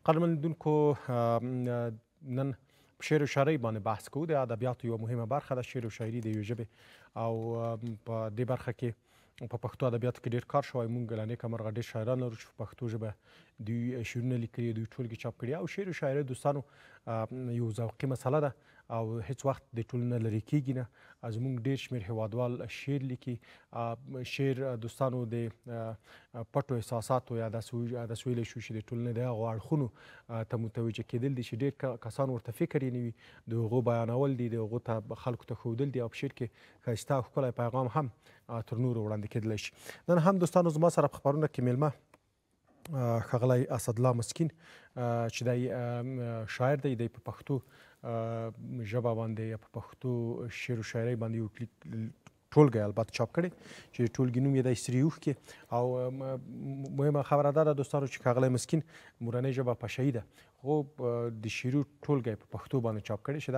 قدرمن لیدونکو، نن په شعر او شاعرۍ باندې بحث کوو. د ادبیاتو یوه مهمه برخه ده شعر او شاعري د یوې ژبې، او په دې برخه کې په پښتو ادبیاتو کې ډېر کار شوی. مونږ له نیکه مرغه ډېر شاعران لرو چې په پښتو ژبه دوی شعرونه لیکلي، دوی ټولګې چاپ کړي. او شعر او شاعري دوستانو یو ذوقي مسله ده او هیڅ وخت د ټولنې لرې کېږي نه. زموږ ډېر شمېر هیوادوال شعر لیکي. شعر دوستانو د پټو احساساتو یا داسې ویلی شو چې د ټولنې د هغو اړخونو ته متوجه کېدل دي چې ډېر کسان ورته فکر یې نه وي، د هغو بیانول دي، د هغو ته خلکو ته ښودل دي، او په شعر کې ښایسته او ښکلی پیغام هم تر نورو وړاندې کېدلی شي. نن هم دوستانو زما سره په خپرونه کې مېلمه ښاغلی اسدالله مسکین چې دی شاعر دی، دی په پښتو ژبه باندې یا په پښتو شعر و شاعرۍ باندې یو ټولګی البته چاپ کړی چې ټولګي نوم یې دی سرې اوښکې. او مهمه خبره دا ده دوستانو چې ښاغلی مسکین مورنۍ ژبه پشهيي ده، خو د شعري ټولګی په پښتو باندې چاپ کړی چې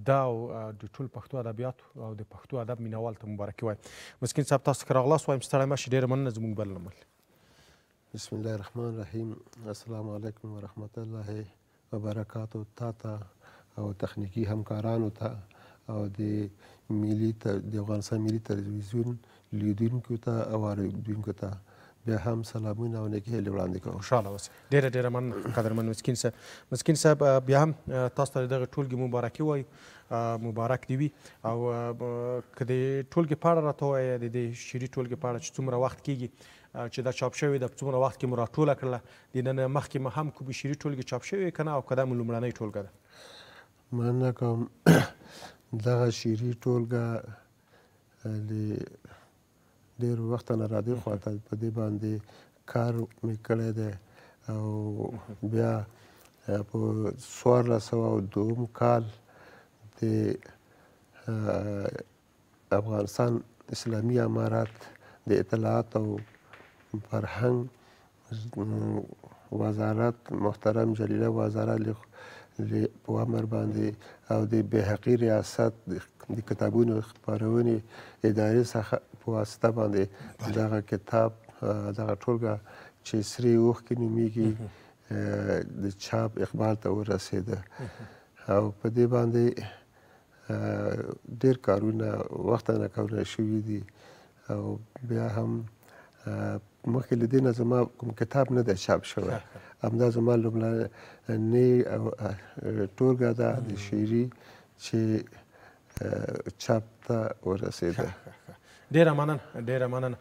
دا او د ټول پښتو ادبیاتو او د پښتو ادب مینوال ته مبارکي وایم. مسکین صاحب تاسو ښه راغلاست وایم، ستړی مه شئ، ډېره مننه زموږ بلنه منلې. بسم الله الرحمن الرحیم. السلام علیکم ورحمت الله وبرکاتو. تا ته او تخنیکي همکارانو ته او د افغانستان ملي تلویزیون لیدونکو ته او اورېدونکو ته بیا هم سلامونه او نیکې هیلې وړاندې کوم. خوشحاله اوسئ. ډېره ډېره مننه قدرمن مسکین صاحب. مسکین صاحب بیا هم تاسو ته د دغې ټولګې مبارکي وایو، مبارک دې وي. او که د ټولګې په اړه راته ووایې، د دې شعري ټولګې په اړه چې څومره وخت کېږي چې دا چاپ شوې ده، په څومره وخت کې مو راټوله کړله، د نن مخکې مو هم کومې شعري ټولګې چاپ شوې که نه، او که دا مو لومړنۍ ټولګه ده؟ مننه کوم. دغه شعري ټولګه د ډېر وخته نه را دې خوا ته په دې باندې کار مې کړی دی، او بیا په 1402 کال د افغانستان اسلامي امارت د اطلاعات او فرهنګ وزارت محترم جلیله وزارت په امر باندې او د بیهقي ریاست د کتابونو خپرونې ادارې څخه په واسطه باندې دغه کتاب، دغه ټولګه چې سرې اوښکې نومیږي د چاپ اقبال ته ورسېده. او په دې باندې ډېر کارونه وخته نه کارونه شوي دي. او بیا هم مخکې له دې نه زما کوم کتاب نه دی چاپ شوی، همدا زما لومړنۍ ټولګه ده د شعري چې چاپ ته ورسېده. ډېره مننه، ډېره مننه.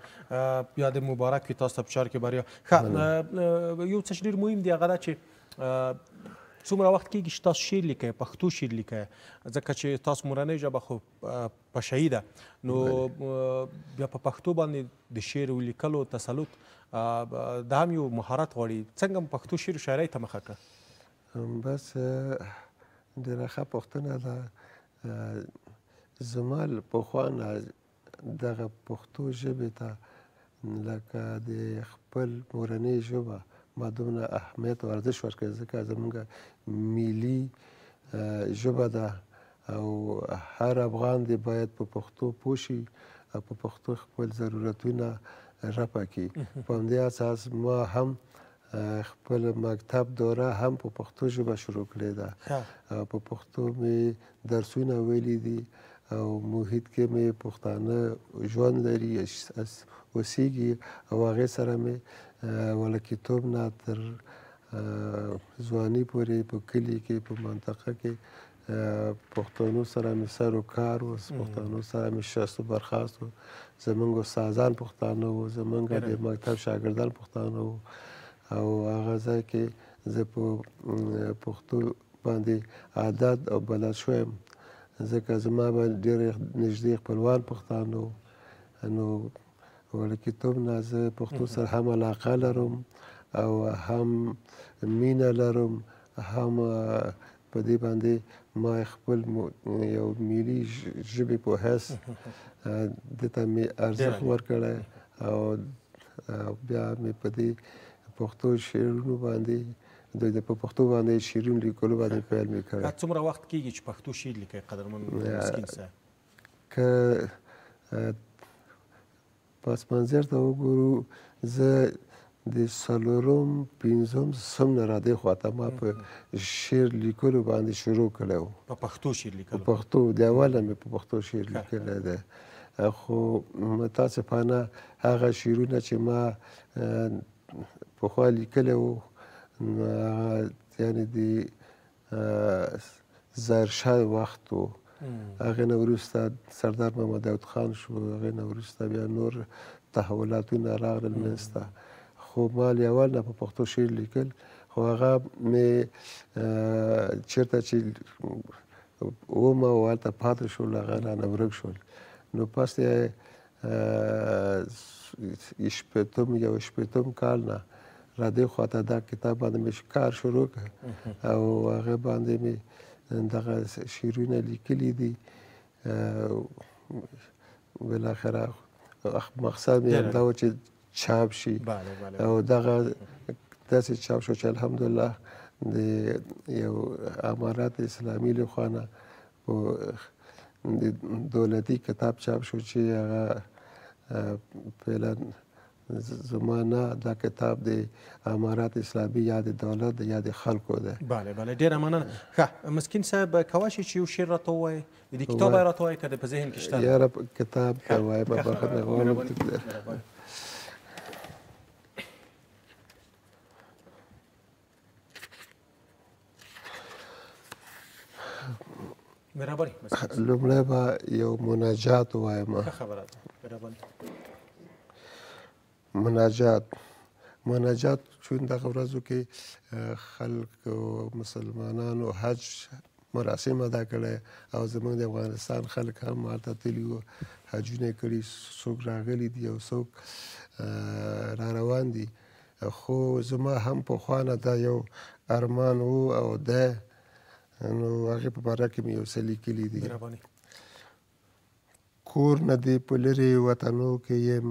بیا دې مبارک وي تاسو ته په چار کې بریا. ښه، یو څه چې ډېر مهم دی هغه دا چې څومره وخت کېږي چې تاسو شعر لیکئ، پښتو شعر لیکئ، ځکه چې تاسو مورنۍ ژبه خو پشهيي ده، نو بیا په پښتو باندې د شعر لیکلو تسلط دا هم یو مهارت غواړي. څنګه مو پښتو شعر و شاعرۍ ته مخه کړه؟ بس ډېره ښه پوښتنه ده. زما له پخوا نه دغه پښتو ژبې ته لکه د خپل مورنۍ ژبه ما دومره اهمیت او ارزش ورکړی، ځکه زموږ ملي ژبه ده او هر افغان دې باید په پښتو پوه شي او په پښتو خپل ضرورتونه رفع کړي. په همدې اساس ما هم خپل مکتب دوره هم په پښتو ژبه شروع کړې ده. په پښتو مې درسونه ویلي دي او محیط کې مې پښتانه ژوند لري، اوسیږي، او هغې سره مې وړکیتوب نه تر ځواني پورې په کلي کې په منطقه کې پښتنو سره مې سر و کار و، پښتنو سره مې شست و برخاست و. زمونږ استادان پښتانه وو، زمونږ د مکتب شاګردان پښتانه وو، او هغه ځای کې زه په پښتو باندې عادت او بلد شوی یم، ځکه زما به ډېر نږدې خپلوان پښتانه وو. نو وړکیتوب نه زه پښتو سره هم علاقه لرم او هم مینه لرم، هم په دې باندې ما خپل یو ملي ژبې په حیث دې ته مې ارزښت ورکړی، او بیا مې په دې پښتو شعرونو باندې د په پښتو باندې شعرونو لیکلو باندې پیل مې کړی. څومره وخت کېږي چې پښتو شعر لیکئ قدرمن مسکین صاحب؟ که پس منظر ته وګورو، زه د څلورم پنځم سم نه را دې خواته ما په شعر لیکلو باندې شروع کړی و. په پښتو شعر لیکلو؟ په پښتو، د اوله مې په پښتو شعر لیکلی دی. خو متاسفانه هغه شعرونه چې ما پخوا لیکلی و، هغه یعنې د ظاهرشاه وخت و. هغې نه وروسته سردار محمد داود خان شو، هغې نه وروسته بیا نور تحولاتونه راغلل منځته. خو ما له اول نه په پښتو شعر لیکل، خو هغه مې چېرته چې ومه او هلته پاتې شول، هغه رانه ورک شول. نو پس د 61 کال نه را دې خواته دا کتاب باندې مې کار شروع کړ او هغه باندې مې دغه شعرونه لیکلي دي. بالاخره مقصد مې همدا و چې چاپ شي، او دغه داسې چاپ شو چې الحمدلله د یو امارت اسلامي له خوا نه په د دولتي کتاب چاپ شو چې هغه فعلا زما نه، دا کتاب د امارت اسلامي یا د دولت یا د خلکو دی. بله بله، ډېره مننه. ښه مسکین صاحب، کوای شي چې یو شعر راته ووایې؟ د دې کتاب یې راته ووایې که د په ذهن کې شته؟ یاره کتاب ته وایم، بخښنه غواړم. مهرباني. لومړی به یو مناجات ووایم. ښه خبره ده، مهرباني. مناجات، مناجات چون دغه ورځو کې خلک مسلمانانو حج مراسم ادا کړی او زموږ د افغانستان خلک هم هلته تللي وو، حجونه یې کړي، څوک راغلي دي او څوک را روان دي. خو زما هم پخوا نه دا یو ارمان و او دی، نو هغې په باره کې مې یو څه لیکلي دي. کور نه دې په لرې وطنو کې یم،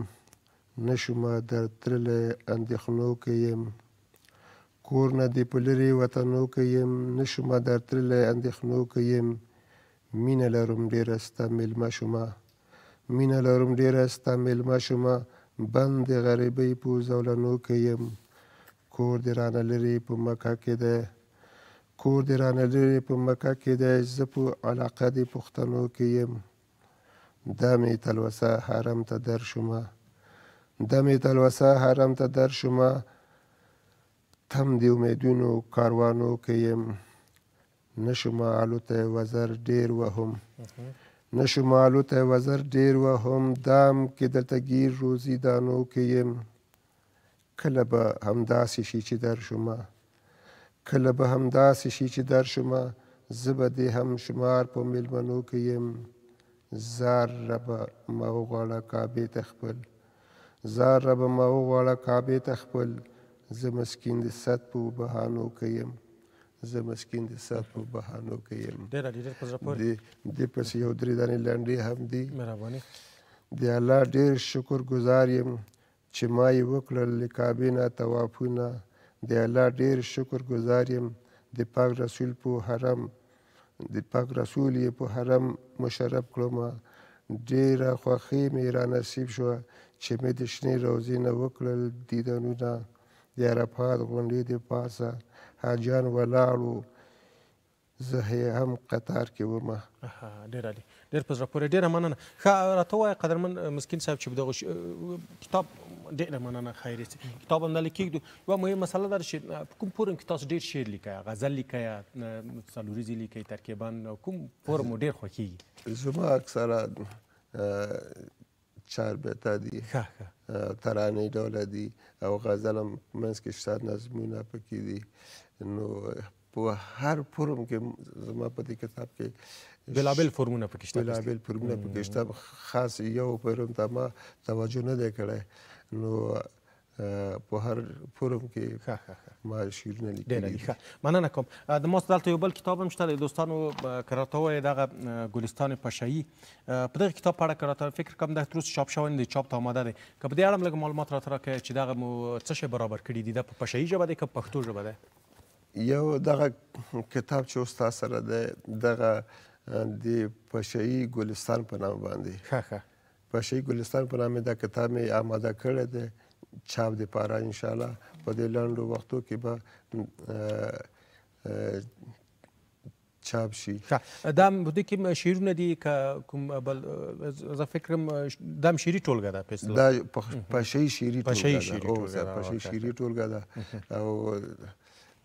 نه شومه در تللی اندېښنو کې یم. کور نه دې په لرې وطنو کې یم، نه شومه در تللی اندېښنو کې یم. مینه لرم ډېره ستا مېلمه شومه، مینه لرم ډېره ستا مېلمه شومه، بند د غریبۍ په زولنو کې یم. کور دې رانه لرې په مکه کې دی، کور دې رانه لرې په مکه کې دی، زه په علاقه د پښتنو کې یم. دا مې تلوسه حرم ته در شومه، دا مې تلوسه حرم ته در شومه، تم د امیدونو کاروانو کې یم. نه شومه الوتی وزر ډېر وهم، نه شومه الوتی وزر ډېر وهم، دام کې دلته ګیر روزي دانو کې یم. کله به همداسې شي چې در شومه، کله به همداسې شي چې در شومه، زه به دې هم شمار په میلمنو کې یم. زار ربه ما وغواړه کعبې ته خپل، زار ربه ما وغواړه کعبې ته خپل، زه مسکین د صد په بهانو کې یم، زه مسکین د صد په بهانو کې یم. ډېر عالي، ډېر په زړه پورې. دې پسې یو درې دانې لنډې هم دي. مهرباني. د الله ډېر شکر ګزار یم چې ما یې وکړل له کعبې نه طوافونه. د الله ډېر شکر ګزار یم د پاک رسول په حرم، د پاک رسول یې په حرم مشرف کړمه. ډېره خوښي مې را نصیب شوه چې مې د شنې روضې نه وکړل دیدنونه. د عرفات غونډې د پاسه حاجیان ولاړ وو، زه یې هم قطار کې ومه. ډېر عالي، ډېر په زړه پورې، ډېره مننه. ښه راته ووایه قدرمن مسکین صاحب چې دغه کتاب، ډېره مننه، خیر یې کتاب هم دلې کېږدو. یوه مهمه مسله دا ده چې په کوم فورم کې تاسو ډېر شعر لیکئ، غزل لیکئ، څلوریزې لیکئ، ترکیباً کوم فورم مو ډېر خوښېږي؟ زما اکثره چار بیته دي، ښه ښه، ترانې ډوله دي او غزل هم منځ کې شته، نظمونه پکې دي. نو په هر فورم کې زما په دې کتاب کې بېلابېل فورمونه پکې شته، بېلابېل فورمونه پکې شته. خاص یو فورم ته ما توجه نه دی کړی، نو په هر فورم کې ما شعرونه لیکلي دي. ښه، مننه کوم. د ما دلته یو بل کتاب هم شته دی دوستانو، که راته ووایې دغه ګلستان پشهیي، په دغه کتاب په اړه که راته فکر کوم دا تر اوسه چاپ شوی نه دی، چاپ ته آماده دی، که په دې اړه هم لږ معلومات راته راکړې چې دغه مو څه شی برابر کړي دي، دا په پشهیي ژبه دی که په پښتو ژبه دی؟ یو دغه کتاب چې اوس تا سره دی، دغه د پشهیي ګلستان په نام باندې. ښه ښه، پشهیي ګلستان په نام دا کتاب مې آماده کړی دی. چاپ دپاره انشاءالله په دې لنډو وختو کې به چاپ شي. ښه، دا په دې کې شعرونه دي که کوم بل؟ زه فکر کوم دا هم شعري ټولګه ده په اصطلاح. دا پشه شعري ټولګه ده، پشه شعري ټولګه ده. او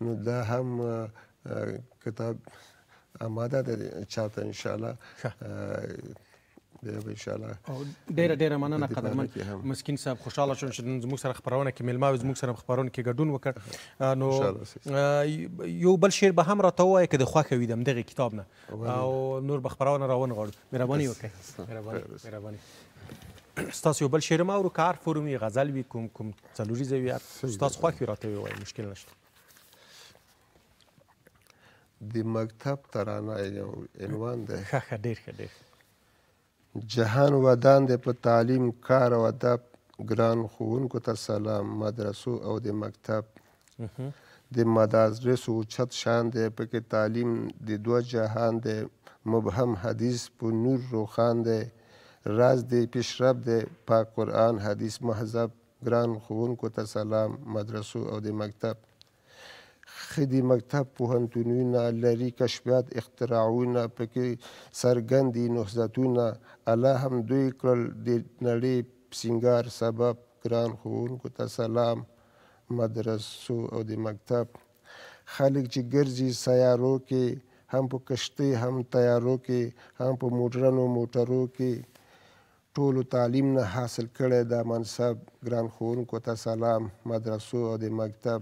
نو دا هم کتاب آماده ده چاپ ته انشاءالله. بیا به انشاءالله. ډېره ډېره مننه قدرمن مسکین صاحب، خوشحاله شوم چې نن زموږ سره خپرونه کې مېلمه وې، زموږ سره خپرونه کې ګډون وکړ. نو یو بل شعر به هم راته ووایه که د خوښه وي د همدغې کتاب نه، او نور به خپرونه راونغاړو. مهرباني وکړئ. مهرباني مهرباني. ستاسو یو بل شعر هم اورو، که هر فورم وي، غزل وي، کوم کوم څلوریزه وي، ستاسو خوښ وي راته ووایئ، مشکل نشته. د مکتب ترانه یو عنوان دی. ښه ښه، ډېر ښه ډېر ښه. جهان ودان دی په تعلیم، کار او ادب، ګران ښوونکو ته سلام، مدرسو او د مکتب. د مدارسو اوچت شان دی، پکې تعلیم د دوه جهان دی، مبهم حدیث په نور روښان دی، راز دی پیشرفت دی، پاک قرآن حدیث مهذب، ګران ښوونکو ته سلام، مدرسو او د مکتب. ښه دي مکتب پوهنتونونه، لري کشفیات اختراعونه، پکې څرګند دي نهضتونه، الله هم دوی کړل د نړۍ سینګار سبب، ګران ښوونکو ته سلام، مدرسو او د مکتب. خلک چې ګرځي سیارو کې، هم په کښتۍ هم طیارو کې، هم په موډرنو موټرو کې، ټولو تعلیم نه حاصل کړی دا منصب، ګران ښوونکو ته سلام، مدرسو او د مکتب.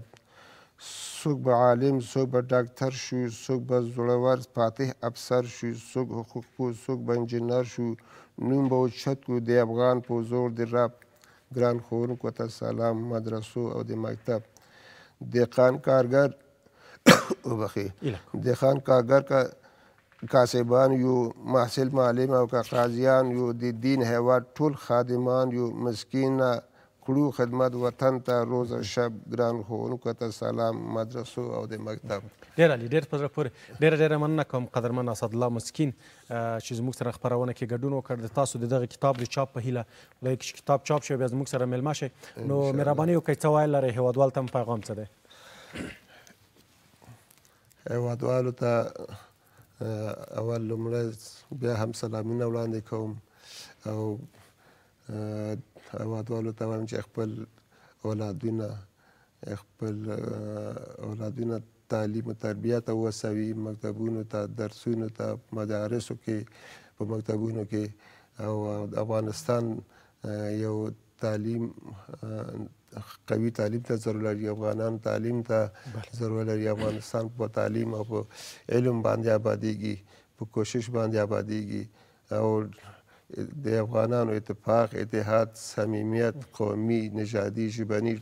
څوک به عالم، څوک به ډاکتر شو، څوک به زړور فاتح افسر شو، څوک حقوق پوه، څوک به انجینر شو، نوم به اوچت کړو د افغان په زور د رب، ګران ښوونکو ته سلام، مدرسو او د مکتب. دهقان کارګر وبخښئ، دهقان کارګر که کاسبان یو، محصل معلم او که قاضیان یو، د دین هیواد ټول خادمان یو، مسکینه کړو خدمت وطن ته روز او شب، ګران ښوونکو ته سلام، مدرسو او د مکتب. ډېر عالي، ډېر په زړه پورې. ډېره ډېره مننه کوم قدرمن اسدالله مسکین چې زموږ سره خپرونه کې ګډون وکړ. د تاسو د دغه کتاب د چاپ په هیله، خدای که چې کتاب چاپ شي بیا زموږ سره مېلمه شئ. نو مهرباني وکړئ، څه ویل لرئ هېوادوال ته هم پیغام څه دی؟ هېوادوالو ته اول لومړی بیا هم سلامونه وړاندې کوم، او هېوادوالو ته وایم چې خپل اولادونه تعلیم او تربیه ته وهڅوي، مکتبونو ته، درسونو ته، مدارسو کې، په مکتبونو کې. او افغانستان یو تعلیم قوي تعلیم ته ضرور لري، افغانان تعلیم ته ضرور لري. افغانستان په تعلیم او په علم باندې آبادیږي، په کوشش باندې آبادیږي. او د افغانانو اتفاق، اتحاد، صمیمیت، قومي، نژادي، ژبني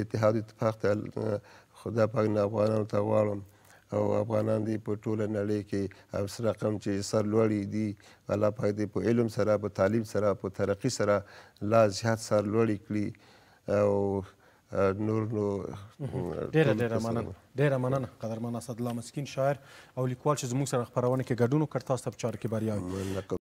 اتحاد اتفاق ته خدا پاک نه افغانانو ته غواړم. او افغانان دې په ټوله نړۍ کې هر رقم چې سر لوړي دي، الله پاک دې په علم سره، په تعلیم سره، په ترقي سره لا زیات سر لوړي کړي. او نور نو ډېره ډېره مننه، ډېره مننه قدرمن اسدالله مسکین، شاعر او لیکوال چې زموږ سره خپرونه کې ګډون وکړ. تاسو ته په چارو کې بریا وي.